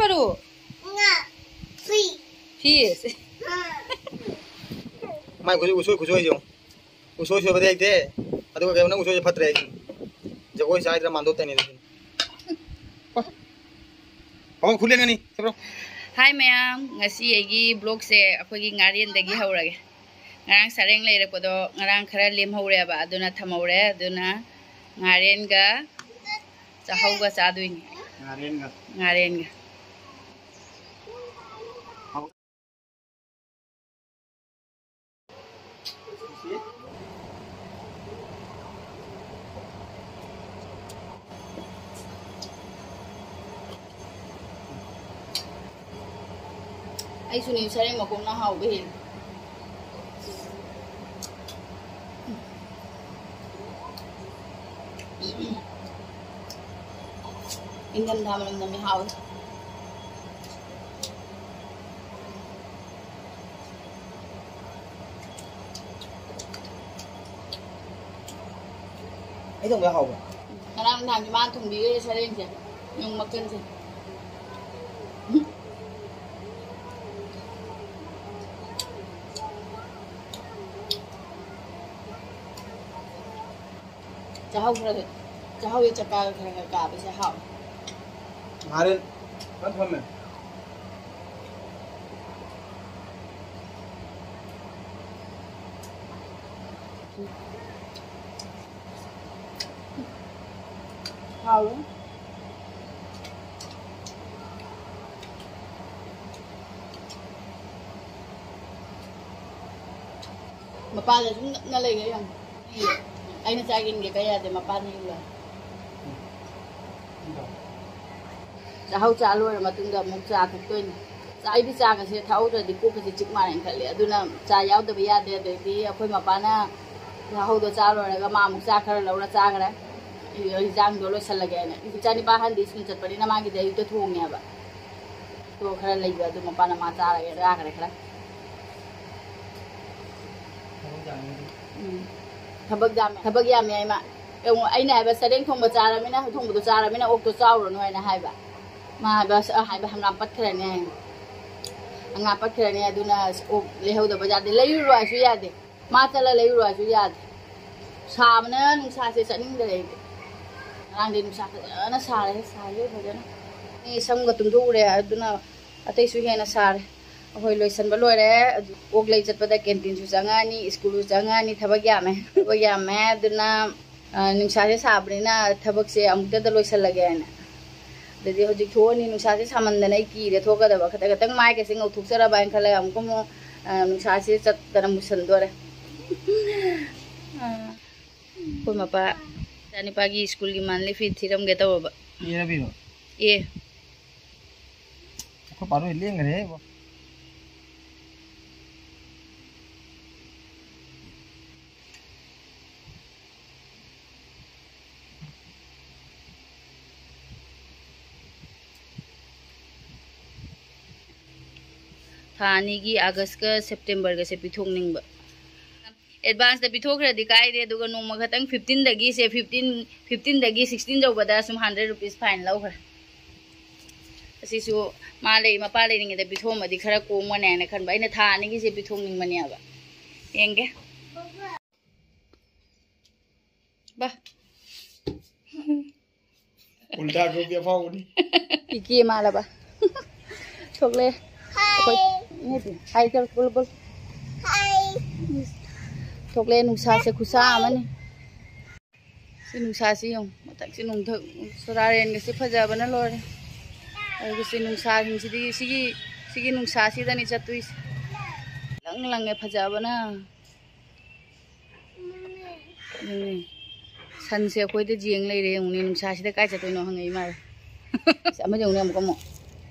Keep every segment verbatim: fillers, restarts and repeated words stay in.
ꯉꯥ꯫ ꯐꯤ꯫ ꯐꯤꯁ꯫ ꯉꯥ꯫ ꯃꯥꯏ ꯈꯨꯠꯁꯨ ꯎꯁꯣꯏ ꯈꯨꯁꯣꯏꯁꯦ ꯌꯦꯡꯉꯨ꯫ ꯎꯁꯣꯏ ꯁꯣꯏꯕꯗꯤ ꯍꯩꯇꯦ꯫ ꯑꯗꯨꯒ ꯀꯩꯅꯣ, ꯅꯪ ꯎꯁꯣꯏꯁꯦ ꯐꯠꯇ꯭ꯔꯦ ꯍꯥꯏꯁꯤꯅꯤ꯫ ꯖꯒꯣꯏ ꯆꯥꯏꯗ꯭ꯔꯥ ꯃꯥꯟꯗꯣꯞꯇꯅꯤ ꯑꯗꯨꯗꯤ꯫ ꯍꯣꯏ, ꯈꯨꯠ ꯂꯦꯡꯒꯅꯤ꯫ ꯆꯠꯂꯣ꯫ ꯍꯥꯏ ꯃꯌꯥꯝ, ꯉꯁꯤ ꯑꯩꯒꯤ ꯕ꯭ꯂꯣꯛꯁꯦ ꯑꯩꯈꯣꯏꯒꯤ ꯉꯥꯔꯦꯟꯗꯒꯤ ꯍꯧꯔꯒꯦ꯫ ꯉꯔꯥꯡ ꯁꯔꯦꯡ ꯂꯩꯔꯛꯄꯗꯣ ꯉꯔꯥꯡ ꯈꯔ ꯂꯦꯝꯍꯧꯔꯦꯕ, ꯑꯗꯨꯅ ꯊꯝꯍꯧꯔꯦ꯫ ꯑꯗꯨꯅ ꯉꯥꯔꯦꯟꯒ ꯆꯥꯍꯧꯒ ꯆꯥꯗꯣꯏꯅꯤ꯫ ꯉꯥꯔꯦꯟꯒ꯫ ꯉꯥꯔꯦꯟꯒ꯫ ꯑꯩꯁꯨꯅꯦ, ꯁꯔꯦꯡ ꯃꯈꯣꯡꯅ ꯍꯥꯎꯕ ꯍꯦꯜꯂꯤ꯫ ꯏꯪꯊꯝꯊꯥ ꯃꯅꯝ ꯅꯝꯃꯦ, ꯍꯥꯎꯋꯦ꯫ ꯑꯩ ꯊꯣꯡꯕ ꯍꯥꯎꯕ꯭ꯔꯥ? ꯉꯔꯥꯡ ꯅꯍꯥꯟꯒꯤ ꯃꯥꯅ ꯊꯣꯡꯕꯤꯈ꯭ꯔꯦ ꯁꯔꯦꯡꯁꯦ, ꯌꯣꯡ ꯃꯀꯟꯁꯦ꯫ ꯆꯥꯛꯍꯥꯎ ꯈꯔ ꯈꯔ, ꯆꯥꯛꯍꯥꯎꯒꯤ ꯆꯀꯥꯒ ꯈꯔ ꯈꯔ ꯀꯥꯕꯁꯦ ꯍꯥꯎꯋꯦ꯫ ꯉꯥꯔꯦꯟ ꯐꯖꯅ ꯊꯣꯝꯃꯦ꯫ ꯍꯥꯎꯋꯦ꯫ ꯃꯄꯥꯟꯗ ꯁꯨꯝ ꯅꯞꯅ ꯂꯩꯒꯦ ꯌꯥꯝ꯫ ꯑꯩꯅ ꯆꯥꯒꯦ ꯏꯟꯒꯦ ꯀꯩ ꯌꯥꯗꯦ, ꯃꯄꯥꯟꯗ ꯏꯜꯂꯣ꯫ ꯆꯥꯛꯍꯧ ꯆꯥ ꯂꯣꯏꯔ ꯃꯇꯨꯡꯗ ꯑꯃꯨꯛ ꯆꯥ ꯊꯛꯇꯣꯏꯅꯤ꯫ ꯆꯥ-, ꯑꯩꯗꯤ ꯆꯥꯒꯁꯦ ꯊꯛꯍꯧꯗ꯭ꯔꯗꯤ ꯀꯣꯛꯀꯁꯦ ꯆꯤꯛ ꯃꯥꯟꯅꯩꯅ ꯈꯜꯂꯦ꯫ ꯑꯗꯨꯅ ꯆꯥ ꯌꯥꯎꯗꯕ ꯌꯥꯗꯦ꯫ ꯑꯗꯩꯗꯤ ꯑꯩꯈꯣꯏ ꯃꯄꯥꯅ ꯆꯥꯛꯍꯧꯗꯣ ꯆꯥ ꯂꯣꯏꯔꯒ ꯃꯥ ꯑꯃꯨꯛ ꯆꯥ ꯈꯔ ꯂꯧꯔ ꯆꯥꯈ꯭ꯔꯦ꯫ ꯏꯟꯖꯥꯡꯗꯣ ꯂꯣꯏꯁꯜꯂꯒꯦ ꯍꯥꯏꯅ꯫ ꯏꯆꯥꯅꯤꯄꯥ ꯑꯍꯟꯗꯤ ꯁ꯭ꯀꯨꯜ ꯆꯠꯄꯅꯤꯅ ꯃꯥꯒꯤꯗꯤ ꯑꯌꯨꯛꯇ ꯊꯣꯡꯉꯦꯕ꯫ ꯑꯗꯣ ꯈꯔ ꯂꯩꯕ ꯑꯗꯨ ꯃꯄꯥꯅ ꯃꯥ ꯆꯥꯔꯒꯦ, ꯆꯥꯈ꯭ꯔꯦ ꯈꯔ꯫ ꯎꯝ꯫ ꯊꯕꯛ ꯌꯥꯝꯃꯦ, ꯊꯕꯛ ꯌꯥꯝꯃꯦ ꯍꯥꯏ ꯃꯥ꯫ ꯌꯦꯡꯉꯣ, ꯑꯩꯅ ꯍꯥꯏꯕ, "ꯁꯔꯦꯡ ꯊꯣꯡꯕ ꯆꯥꯔꯃꯤꯅ, ꯊꯣꯡꯕꯗꯣ ꯆꯥꯔꯃꯤꯅ ꯑꯣꯛꯇꯣ ꯆꯥꯎꯔꯅꯨ" ꯍꯥꯏꯅ ꯍꯥꯏꯕ꯫ ꯃꯥ ꯍꯥꯏꯕ, ꯑꯁ, ꯑ, ꯍꯥꯏꯕ, "ꯍꯪꯒꯥꯝ ꯄꯠꯈ꯭ꯔꯅꯤ" ꯍꯥꯏ꯫ "ꯍꯪꯒꯥꯝ ꯄꯠꯈ꯭ꯔꯅꯤ, ꯑꯗꯨꯅ ꯑꯁ, ꯑꯣꯛ ꯂꯩꯍꯧꯗꯕ ꯌꯥꯗꯦ, ꯂꯩꯔꯨꯔꯣ" ꯍꯥꯏꯁꯨ ꯌꯥꯗꯦ꯫ ꯃꯥ ꯆꯠꯂ ꯂꯩꯔꯨꯔꯣ ꯍꯥꯏꯁꯨ ꯌꯥꯗꯦ꯫ ꯁꯥꯕꯅ ꯅꯨꯡꯁꯥꯁꯦ ꯆꯠꯅꯤꯡꯗꯔꯦ ꯑꯩꯗꯤ꯫ ꯉꯔꯥꯡꯗꯤ ꯅꯨꯡꯁꯥ ꯐꯖꯅ ꯁꯥꯔꯦ, ꯁꯥꯏꯌꯦ ꯐꯖꯅ꯫ ꯑꯩ ꯁꯝꯒ ꯇꯨꯝꯊꯣꯛꯎꯔꯦ, ꯑꯗꯨꯅ ꯑꯇꯩꯁꯨ ꯍꯦꯟꯅ ꯁꯥꯔꯦ꯫ ꯑꯩꯈꯣꯏ ꯂꯣꯏꯁꯟꯕ ꯂꯣꯏꯔꯦ꯫ ꯑꯗꯨ ꯑꯣꯛ ꯂꯩ ꯆꯠꯄꯗ ꯀꯦꯟꯇꯤꯟꯁꯨ ꯆꯪꯉꯛꯑꯅꯤ, ꯁ꯭ꯀꯨꯜꯁꯨ ꯆꯪꯉꯛꯑꯅꯤ, ꯊꯕꯛ ꯌꯥꯝꯃꯦ, ꯊꯕꯛ ꯌꯥꯝꯃꯦ꯫ ꯑꯗꯨꯅ, ꯑ, ꯅꯨꯡꯁꯥꯁꯦ ꯁꯥꯕꯅꯤꯅ ꯊꯕꯛꯁꯦ ꯑꯃꯨꯛꯇꯗ ꯂꯣꯏꯁꯜꯂꯒꯦ ꯍꯥꯏꯅ꯫ ꯑꯗꯨꯗꯤ ꯍꯧꯖꯤꯛ ꯊꯣꯛꯑꯅꯤ, ꯅꯨꯡꯁꯥꯁꯦ ꯁꯥꯃꯟꯗꯅ ꯑꯩ ꯀꯤꯔꯦ ꯊꯣꯛꯀꯗꯕ꯫ ꯈꯤꯇꯪ ꯈꯤꯇꯪ ꯃꯥꯏꯒꯁꯦ ꯉꯧꯊꯣꯛꯆꯔꯕ ꯍꯥꯏꯅ ꯈꯜꯂꯒ ꯑꯃꯨꯛꯀ ꯑꯃꯨꯛ, ꯑ, ꯅꯨꯡꯁꯥꯁꯦ ꯆꯠꯇꯅ ꯃꯨꯁꯟꯗꯣꯔꯦ꯫ ꯑ, ꯑꯩꯈꯣꯏ ꯃꯄꯥ ꯏꯆꯥꯅꯤꯄꯥꯒꯤ ꯁ꯭ꯀꯨꯜꯒꯤ ꯃꯟꯂꯤ ꯐꯤ ꯊꯤꯔꯝꯒꯦ ꯇꯧꯔꯕ꯫ ꯏꯔꯕꯤꯔꯣ? ꯑꯦ꯫ ꯑꯩꯈꯣꯏ ꯄꯥꯗꯣ ꯂꯦꯡꯈ꯭ꯔꯦ ꯏꯕꯣ꯫ ꯊꯥ ꯑꯅꯤꯒꯤ, ꯑꯥꯒꯁꯀ ꯁꯦꯞꯇꯦꯝꯕꯔꯒꯁꯦ ꯄꯤꯊꯣꯛꯅꯤꯡꯕ꯫ ꯑꯦꯗꯚꯥꯟꯁꯇ ꯄꯤꯊꯣꯛꯈ꯭ꯔꯗꯤ ꯀꯥꯏꯗꯦ, ꯑꯗꯨꯒ ꯅꯣꯡꯃ ꯈꯛꯇꯪ ꯐꯤꯐꯇꯤꯟꯗꯒꯤ ꯁꯦ, ꯐꯤꯐꯇꯤꯟ, ꯐꯤꯐꯇꯤꯟꯗꯒꯤ ꯁꯤꯛꯁꯇꯤꯟ ꯌꯧꯕꯗ ꯁꯨꯝ ꯍꯟꯗ꯭ꯔꯦꯠ ꯔꯨꯄꯤꯁ ꯐꯥꯏꯟ ꯂꯧꯈ꯭ꯔꯦ꯫ ꯑꯁꯤꯁꯨ ꯃꯥ ꯂꯩ, ꯃꯄꯥ ꯂꯩꯔꯤꯉꯩꯗ ꯄꯤꯊꯣꯛꯑꯝꯃꯗꯤ ꯈꯔ ꯀꯣꯝꯒꯅꯤ ꯍꯥꯏꯅ ꯈꯟꯕ꯫ ꯑꯩꯅ ꯊꯥ ꯑꯅꯤꯒꯤꯁꯦ ꯄꯤꯊꯣꯛꯅꯤꯡꯕꯅꯦꯕ꯫ ꯌꯦꯡꯒꯦ꯫ ꯕꯥ꯫ ꯎꯜꯇꯥ ꯀꯣꯄꯤ ꯑꯐꯥꯎꯕꯅꯤ꯫ ꯏꯀꯦ ꯃꯥꯜꯂꯕ꯫ ꯊꯣꯛꯂꯛꯑꯦ꯫ ꯑꯩꯈꯣꯏ ꯏꯅꯦꯗꯤ ꯍꯥꯏ ꯇꯧ, ꯕꯨꯜ ꯕꯨꯜ꯫ ꯊꯣꯛꯂꯛꯑꯦ, ꯅꯨꯡꯁꯥꯁꯦ ꯈꯨꯁꯥ ꯑꯃꯅꯤ꯫ ꯁꯤ ꯅꯨꯡꯁꯥꯁꯤ ꯌꯦꯡꯉꯨ, ꯃꯊꯛꯁꯤ ꯅꯣꯡꯊꯛ, ꯆꯨꯔꯥꯔꯦꯟꯒꯁꯤ ꯐꯖꯕꯅ ꯂꯣꯏꯔꯦ꯫ ꯑꯗꯨꯒ ꯁꯤ ꯅꯨꯡꯁꯥꯁꯤꯡꯁꯤꯗꯤ, ꯁꯤꯒꯤ, ꯁꯤꯒꯤ ꯅꯨꯡꯁꯥꯁꯤꯗꯅꯤ ꯆꯠꯇꯣꯏꯁꯦ꯫ ꯂꯪ ꯂꯪꯉꯦ ꯐꯖꯕꯅ꯫ ꯎꯝ꯫ ꯁꯟꯁꯦ ꯑꯩꯈꯣꯏꯗ ꯌꯦꯡ ꯂꯩꯔꯦ ꯌꯦꯡꯉꯨꯅꯦ, ꯅꯨꯡꯁꯥꯁꯤꯗ ꯀꯥꯏ ꯆꯠꯇꯣꯏꯅꯣ ꯍꯪꯉꯛꯏ ꯃꯥꯜꯂꯦ꯫ ꯑꯁ, ꯑꯃ ꯌꯦꯡꯉꯨꯅꯦ ꯑꯃꯨꯛꯀ ꯑꯃꯨꯛ꯫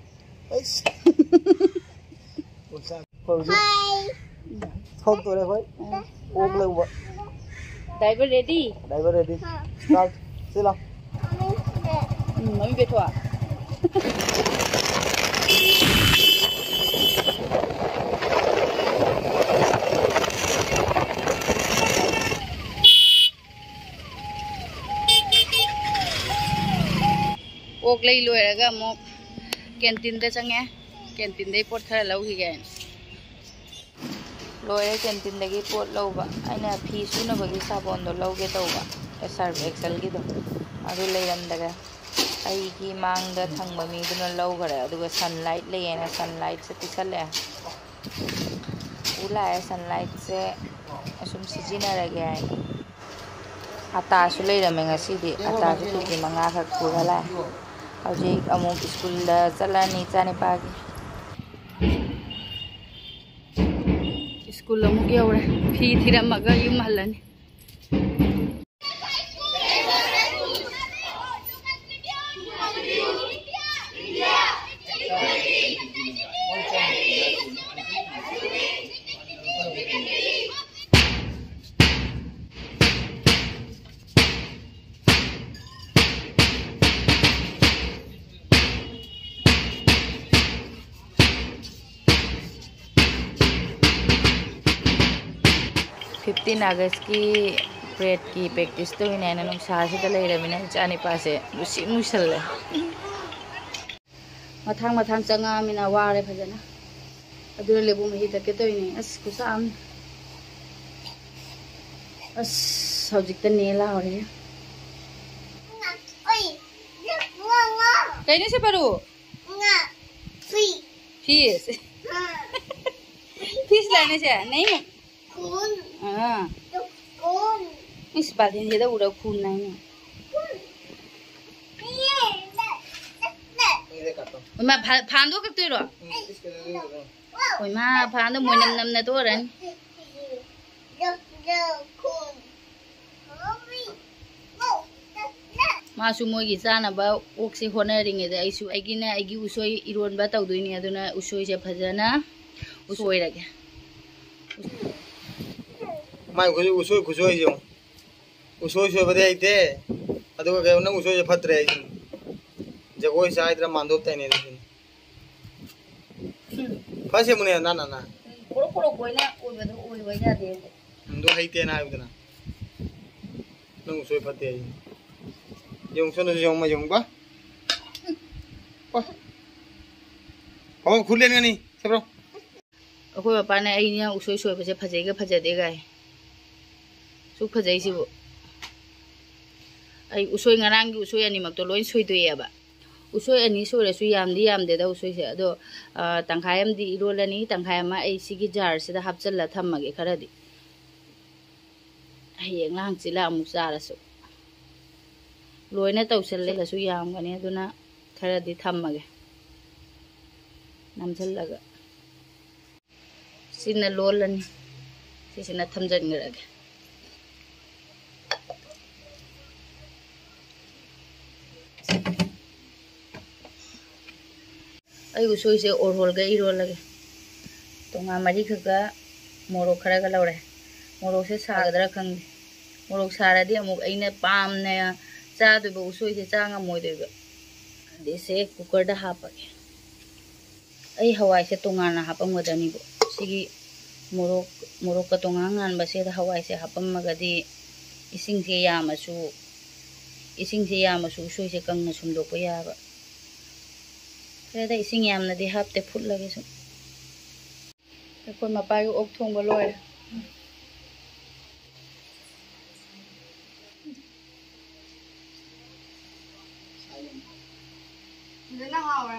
ꯑꯩꯁ꯫ ꯍꯧꯖꯤꯛ ꯊꯣꯛꯇꯣꯔꯦ ꯑꯩꯈꯣꯏ꯫ ꯑꯣꯛ ꯂꯧꯕ꯫ Driver ready? Driver ready. Start. ꯁꯤ ꯂꯥꯎ꯫ ꯎꯝ, ꯃꯃꯤꯡ ꯄꯦꯊꯣꯛ꯫ ꯑꯣꯛ ꯂꯩ ꯂꯣꯏꯔꯒ ꯑꯃꯨꯛ ꯀꯦꯟꯇꯤꯟꯗ ꯆꯪꯉꯦ꯫ ꯀꯦꯟꯇꯤꯟꯗꯩ ꯄꯣꯠ ꯈꯔ ꯂꯧꯈꯤꯒꯦ꯫ ꯂꯣꯏꯔꯦ ꯀꯦꯟꯇꯤꯟꯗꯒꯤ ꯄꯣꯠ ꯂꯧꯕ꯫ ꯑꯩꯅ ꯐꯤ ꯁꯨꯅꯕꯒꯤ ꯁꯥꯄꯣꯟꯗꯣ ꯂꯧꯒꯦ ꯇꯧꯕ, ꯁꯔꯞ ꯑꯦꯛꯁꯦꯜꯒꯤꯗꯣ, ꯑꯗꯨ ꯂꯩꯔꯝꯗꯔꯦ꯫ ꯑꯩꯒꯤ ꯃꯥꯡꯗ ꯊꯪꯕ ꯃꯤꯗꯨꯅ ꯂꯧꯈꯔꯦ꯫ ꯑꯗꯨꯒ ꯁꯟꯂꯥꯏꯠ ꯂꯩꯌꯦꯅ ꯁꯟꯂꯥꯏꯠꯁꯦ ꯄꯤꯁꯜꯂꯛꯑꯦ꯫ ꯎ ꯂꯥꯛꯑꯦ ꯁꯟꯂꯥꯏꯠꯁꯦ꯫ ꯑꯁꯨꯝ ꯁꯤꯖꯤꯟꯅꯔꯒꯦ ꯍꯥꯏꯅ꯫ ꯑꯇꯥꯁꯨ ꯂꯩꯔꯝꯃꯦ ꯉꯁꯤꯗꯤ꯫ ꯑꯇꯥꯁꯨ ꯀꯦ ꯖꯤ ꯃꯉꯥꯈꯛ ꯄꯨꯔ ꯂꯥꯛꯑꯦ꯫ ꯍꯧꯖꯤꯛ ꯑꯃꯨꯛ ꯁ꯭ꯀꯨꯜꯗ ꯆꯠꯂꯅꯤ ꯏꯆꯥꯅꯤꯄꯥꯒꯤ꯫ ꯁ꯭ꯀꯨꯜ ꯑꯃꯨꯛ ꯌꯧꯔꯦ꯫ ꯐꯤ ꯊꯤꯔꯝꯃꯒ ꯌꯨꯝ ꯍꯜꯂꯅꯤ꯫ ꯐꯤꯐꯇꯤꯟ ꯑꯥꯒꯁꯀꯤ ꯄꯔꯦꯗꯀꯤ ꯄ꯭ꯔꯦꯛꯇꯤꯁ ꯇꯧꯔꯤꯅꯦ ꯍꯥꯏꯅ ꯅꯨꯡꯁꯥꯁꯤꯗ ꯂꯩꯔꯃꯤꯅ ꯏꯆꯥ ꯅꯤꯄꯥꯁꯦ ꯃꯨꯁꯤ ꯃꯨꯁꯜꯂꯦ꯫ ꯃꯊꯥꯡ ꯃꯊꯥꯡ ꯆꯪꯉꯛꯑꯃꯤꯅ ꯋꯥꯔꯦ ꯐꯖꯅ꯫ ꯑꯗꯨꯅ ꯂꯦꯕꯨ ꯃꯍꯤ ꯊꯛꯀꯦ ꯇꯧꯔꯤꯅꯦ꯫ ꯑꯁ, ꯈꯨꯠꯁꯥ ꯑꯃꯅꯤ꯫ ꯑꯁ, ꯍꯧꯖꯤꯛꯇ ꯅꯦ ꯂꯥꯎꯔꯦ꯫ ꯀꯩꯅꯣ ꯁꯦ ꯄꯔꯨ? ꯐꯤꯁ꯫ ꯐꯤꯁ ꯂꯥꯏꯅꯦ ꯁꯦ? ꯅꯩ꯫ ꯈꯨꯟ꯫ ꯑꯥ꯫ ꯈꯨꯟ꯫ ꯏꯁ, ꯕꯥꯜꯇꯤꯟꯁꯤꯗ ꯎꯔ ꯈꯨꯟ ꯍꯥꯏꯅꯦ꯫ ꯈꯨꯟ꯫ ꯏꯃꯥ, ꯐꯥ-, ꯐꯥꯟꯗꯣ ꯀꯛꯇꯣꯏꯔꯣ? ꯍꯣꯏ, ꯃꯥ ꯐꯥꯟꯗꯣ ꯃꯣꯏꯅꯝ ꯅꯝꯅ ꯇꯣꯛꯑꯔꯅꯤ꯫ ꯈꯨꯟ꯫ ꯃꯥꯁꯨ ꯃꯣꯏꯒꯤ ꯆꯥꯅꯕ ꯑꯣꯛꯁꯦ ꯍꯣꯠꯅꯔꯤꯉꯩꯗ ꯑꯩꯁꯨ ꯑꯩꯒꯤꯅ ꯑꯩꯒꯤ ꯎꯁꯣꯏ ꯏꯔꯣꯟꯕ ꯇꯧꯗꯣꯏꯅꯤ꯫ ꯑꯗꯨꯅ ꯎꯁꯣꯏꯁꯦ ꯐꯖꯅ ꯎꯁꯣꯏꯔꯒꯦ꯫ ꯃꯥꯏ ꯈꯨꯁꯣꯏ, ꯎꯁꯣꯏ ꯈꯨꯁꯣꯏꯁꯦ ꯌꯦꯡꯉꯨ꯫ ꯎꯁꯣꯏ ꯁꯣꯏꯕꯗꯤ ꯍꯩꯇꯦ꯫ ꯑꯗꯨꯒ ꯀꯩꯅꯣ, ꯅꯪ ꯎꯁꯣꯏꯁꯦ ꯐꯠꯇ꯭ꯔꯦ ꯍꯥꯏꯁꯤꯅꯤ꯫ ꯖꯒꯣꯏ ꯆꯥꯏꯗ꯭ꯔꯥ ꯃꯥꯟꯗꯣꯞ ꯇꯥꯏꯅꯩ ꯑꯗꯨꯒꯤꯅꯤ꯫ ꯐꯁꯦ ꯃꯨꯅꯦ ꯅꯥ ꯅꯥ ꯅꯥ꯫ ꯀꯣꯔꯣꯛ ꯀꯣꯔꯣꯛ ꯀꯣꯏꯅ ꯑꯣꯏꯕꯗꯣ ꯑꯣꯏꯕ ꯌꯥꯗꯦ꯫ ꯑꯗꯨ ꯍꯩꯇꯦꯅ ꯍꯥꯏꯕꯗꯨꯅ꯫ ꯅꯪ ꯎꯁꯣꯏ ꯐꯠꯇꯦ ꯍꯥꯏꯁꯤꯅꯤ꯫ ꯌꯦꯡꯉꯨ ꯁꯣꯝꯗꯁꯨ ꯌꯦꯡꯉꯨ, ꯃꯥ ꯌꯦꯡꯉꯨ ꯕꯥ꯫ ꯄꯥ꯫ ꯑꯣ, ꯈꯨꯂꯦꯟꯒꯅꯤ, ꯆꯠꯈ꯭ꯔꯣ꯫ ꯑꯩꯈꯣꯏ ꯃꯄꯥꯅ ꯑꯩꯅ ꯎꯁꯣꯏ ꯁꯣꯏꯕꯁꯦ ꯐꯖꯩꯒ ꯐꯖꯗꯦꯒ ꯍꯥꯏ꯫ ꯁꯨꯛ ꯐꯖꯩꯁꯤꯕꯨ꯫ ꯑꯩ ꯎꯁꯣꯏ, ꯉꯔꯥꯡꯒꯤ ꯎꯁꯣꯏ ꯑꯅꯤꯃꯛꯇꯣ ꯂꯣꯏ ꯁꯣꯏꯗꯣꯛꯑꯦꯕ꯫ ꯎꯁꯣꯏ ꯑꯅꯤ ꯁꯣꯏꯔꯁꯨ ꯌꯥꯝꯗꯤ ꯌꯥꯝꯗꯦꯗ ꯎꯁꯣꯏꯁꯦ꯫ ꯑꯗꯣ, ꯑ, ꯇꯪꯈꯥꯏ ꯑꯃꯗꯤ ꯏꯔꯣꯜꯂꯅꯤ, ꯇꯪꯈꯥꯏ ꯑꯃ ꯑꯩ ꯁꯤꯒꯤ ꯖꯥꯔꯁꯤꯗ ꯍꯥꯞꯆꯜꯂ ꯊꯝꯃꯒꯦ ꯈꯔꯗꯤ꯫ ꯍꯌꯦꯡꯂ ꯍꯪꯆꯤꯠꯂ ꯑꯃꯨꯛ ꯆꯥꯔꯁꯨ꯫ ꯂꯣꯏꯅ ꯇꯧꯁꯜꯂꯦ, ꯁꯤꯗꯁꯨ ꯌꯥꯝꯒꯅꯤ, ꯑꯗꯨꯅ ꯈꯔꯗꯤ ꯊꯝꯃꯒꯦ ꯅꯝꯁꯤꯜꯂꯒ꯫ ꯁꯤꯅ ꯂꯣꯜꯂꯅꯤ, ꯁꯤꯁꯤꯅ ꯊꯝꯖꯤꯟꯈ꯭ꯔꯒꯦ꯫ ꯑꯩ ꯎꯁꯣꯏꯁꯦ ꯑꯣꯔꯍꯣꯜꯒ ꯏꯔꯣꯜꯂꯒꯦ꯫ ꯇꯣꯉꯥꯟ ꯃꯔꯤꯈꯛꯀ ꯃꯣꯔꯣꯛ ꯈꯔꯒ ꯂꯧꯔꯦ꯫ ꯃꯣꯔꯣꯛꯁꯦ ꯁꯥꯒꯗ꯭ꯔꯥ ꯈꯪꯗꯦ꯫ ꯃꯣꯔꯣꯛ ꯁꯥꯔꯗꯤ ꯑꯃꯨꯛ ꯑꯩꯅ ꯄꯥꯝꯅ ꯆꯥꯗꯣꯏꯕ ꯎꯁꯣꯏꯁꯦ ꯆꯥ ꯉꯝꯃꯣꯏꯗꯣꯏꯕ꯫ ꯑꯗꯩꯁꯦ ꯀꯨꯀꯔꯗ ꯍꯥꯞꯄꯒꯦ꯫ ꯑꯩ ꯍꯋꯥꯏꯁꯦ ꯇꯣꯉꯥꯟꯅ ꯍꯥꯞꯄꯝꯒꯗꯅꯤꯕ꯫ ꯁꯤꯒꯤ ꯃꯣꯔꯣꯛ, ꯃꯣꯔꯣꯛꯀ ꯇꯣꯉꯥꯟ ꯉꯥꯟꯕꯁꯤꯗ ꯍꯋꯥꯏꯁꯦ ꯍꯥꯞꯄꯝꯃꯒꯗꯤ ꯏꯁꯤꯡꯁꯦ ꯌꯥꯝꯃꯁꯨ, ꯏꯁꯤꯡꯁꯦ ꯌꯥꯝꯃꯁꯨ ꯎꯁꯣꯏꯁꯦ ꯀꯪꯅ ꯁꯨꯝꯗꯣꯛꯄ ꯌꯥꯕ꯫ ꯐꯔꯦꯗ, ꯏꯁꯤꯡ ꯌꯥꯝꯅꯗꯤ ꯍꯥꯞꯇꯦ, ꯐꯨꯠꯂꯒꯦ ꯁꯨꯝ꯫ ꯑꯩꯈꯣꯏ ꯃꯄꯥꯒꯤ ꯑꯣꯛ ꯊꯣꯡꯕ ꯂꯣꯏꯔꯦ꯫ ꯐꯖꯅ ꯍꯥꯎꯔꯦ꯫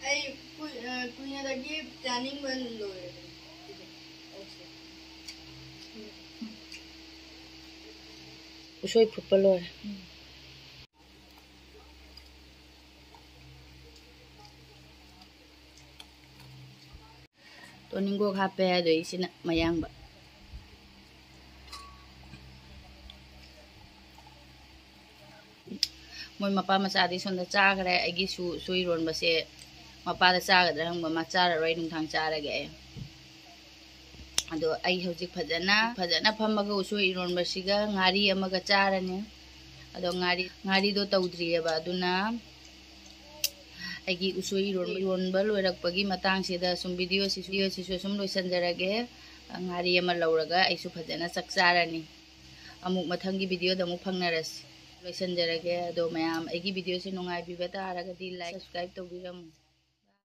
ꯑꯩ ꯀꯨꯏ-, ꯑ, ꯀꯨꯏꯅꯗꯒꯤ ꯆꯥꯅꯤꯡꯕ ꯂꯣꯏꯔꯦ꯫ ꯑꯣꯛꯁꯦ꯫ ꯎꯁꯣꯏ ꯐꯨꯠꯄ ꯂꯣꯏꯔꯦ꯫ ꯇꯣꯅꯤꯡꯈꯣꯛ ꯍꯥꯞꯄꯦ, ꯑꯗꯩ ꯁꯤꯅ ꯃꯌꯥꯡꯕ꯫ ꯃꯣꯏ ꯃꯄꯥ ꯃꯆꯥꯗꯤ ꯁꯣꯝꯗ ꯆꯥꯈ꯭ꯔꯦ꯫ ꯑꯩꯒꯤꯁꯨ ꯎꯁꯣꯏ ꯏꯔꯣꯟꯕꯁꯦ ꯃꯄꯥꯗ ꯆꯥꯒꯗ꯭ꯔꯥ ꯍꯪꯕ, ꯃꯥ ꯆꯥꯔꯔꯣꯏ, ꯅꯨꯡꯗꯥꯡ ꯆꯥꯔꯒꯦ꯫ ꯑꯗꯣ ꯑꯩ ꯍꯧꯖꯤꯛ ꯐꯖꯅ, ꯐꯖꯅ ꯐꯝꯃꯒ ꯎꯁꯣꯏ ꯏꯔꯣꯟꯕꯁꯤꯒ ꯉꯥꯔꯤ ꯑꯃꯒ ꯆꯥꯔꯅꯤ꯫ ꯑꯗꯣ ꯉꯥꯔꯤ, ꯉꯥꯔꯤꯗꯣ ꯇꯧꯗ꯭ꯔꯤꯑꯕ, ꯑꯗꯨꯅ ꯑꯩꯒꯤ ꯎꯁꯣꯏ ꯏꯔꯣꯟꯕ, ꯏꯔꯣꯟꯕ ꯂꯣꯏꯔꯛꯄꯒꯤ ꯃꯇꯥꯡꯁꯤꯗ ꯁꯨꯝ ꯚꯤꯗꯤꯑꯣꯁꯤ, ꯚꯤꯗꯤꯑꯣꯁꯤꯁꯨ ꯁꯨꯝ ꯂꯣꯏꯁꯤꯟꯖꯔꯒꯦ꯫ ꯉꯥꯔꯤ ꯑꯃ ꯂꯧꯔꯒ ꯑꯩꯁꯨ ꯐꯖꯅ ꯆꯥꯛ ꯆꯥꯔꯅꯤ꯫ ꯑꯃꯨꯛ ꯃꯊꯪꯒꯤ ꯚꯤꯗꯤꯑꯣꯗ ꯑꯃꯨꯛ ꯐꯪꯅꯔꯁꯤ꯫ ꯂꯣꯏꯁꯤꯟꯖꯔꯒꯦ꯫ ꯑꯗꯣ ꯃꯌꯥꯝ ꯑꯩꯒꯤ ꯚꯤꯗꯤꯑꯣꯁꯤ ꯅꯨꯡꯉꯥꯏꯕꯤꯕ ꯇꯥꯔꯒꯗꯤ like, subscribe ꯇꯧꯕꯤꯔꯝꯃꯨ꯫